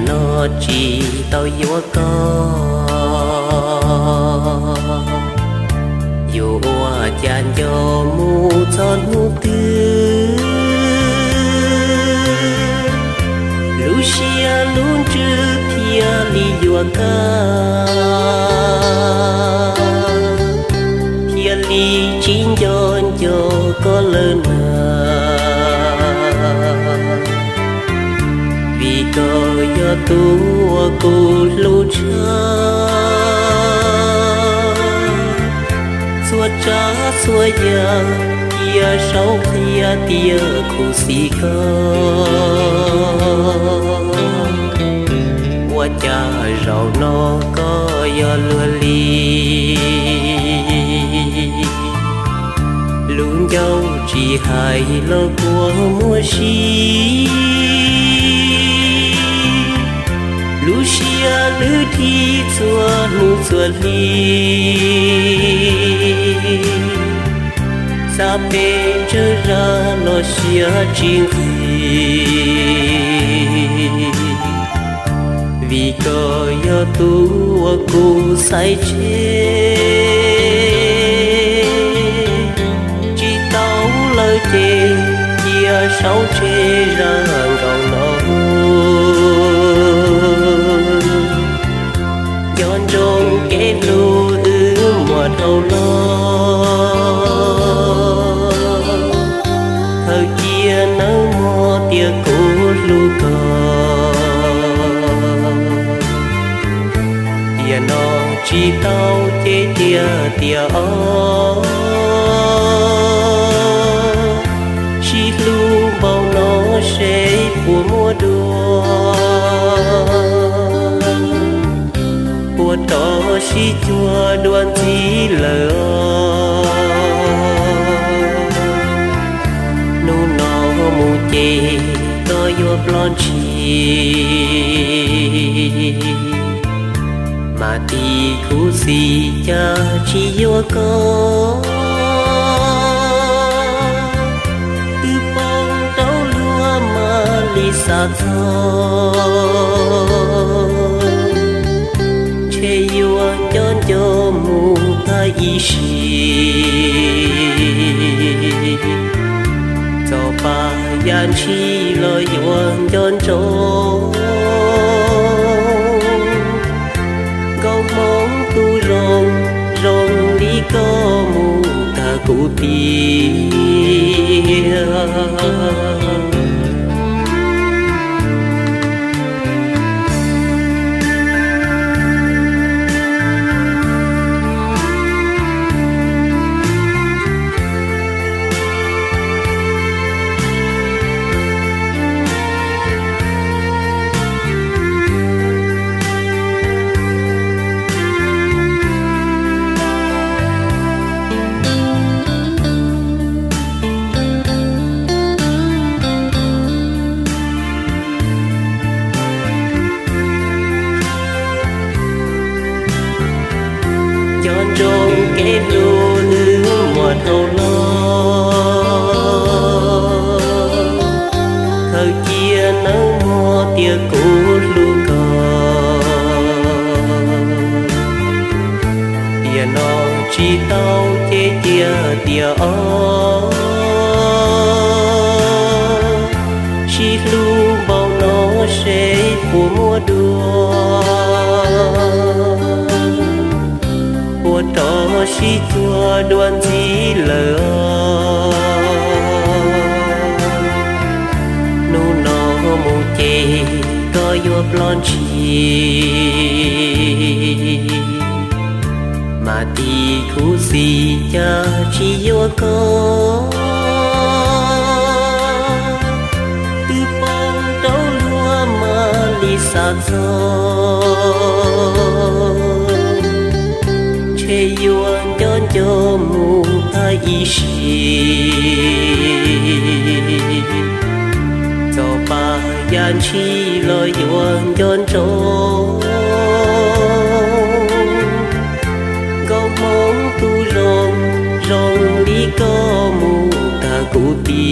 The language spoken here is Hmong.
no tsis tau yuav koj, yuav ua cas nco mus txog hnub twg, lub siab lub ntsws thiaj li yuam kab, thiaj li tsis nco nco koj lawm na. Vim koj yog tus uas kuv hlub tshaj, txhua tsav txhua yam cia saum qhia tias khuv xim koj. Ua cas zaum no koj yog luag li, lub ncauj tsis hais los kua muag si, lub siab lwj dhi txhua hnub txhua hli, xav pes tsawg zaj los siab tsis nqig. Vim koj yog tus uas kuv xaiv tseg, tsis tau lawm ces cia saum tseg zaj nkaus no. Nco ntsoov kev hlub wb muaj dhau los, khaws cia nawb mog tias kuv hlub koj. Tiam no tsis tau ces tias tias os, sib hlub npaum no seb puas muaj dua, puas rov sib cuag dua ntxiv lawm os. Hnub no mus ces koj yuav ploj ntshis, mas tis khuv xim cas tsis yuav koj, twb poob rau luag mam li xav txog, ntshe yuav nco nco mus tag ib sim, txog pas yam ntshis los yuav nco ntsoov. Nkauj Hmoob tus zoo, zoo li koj mus tag kuv tiag. Nco ntsoov kev hlub wb muaj dhau los, khaws cia nawb mog tias kuv hlub koj. Tiam no tsis tau ces tias tias os, sib hlub npaum no seb puas muaj dua, puas rov sib cuag dua ntxiv lawm os. Hnub no mus ces koj yuav ploj ntshis, mas tis khuv xim cas tsis yuav koj, twb poob rau luag mam li xav txog, ntshe yuav nco nco mus tag ib sim, txog pas yam ntshis los yuav nco ntsoov. Nkauj Hmoob tus zoo, zoo li koj mus tag kuv tiag.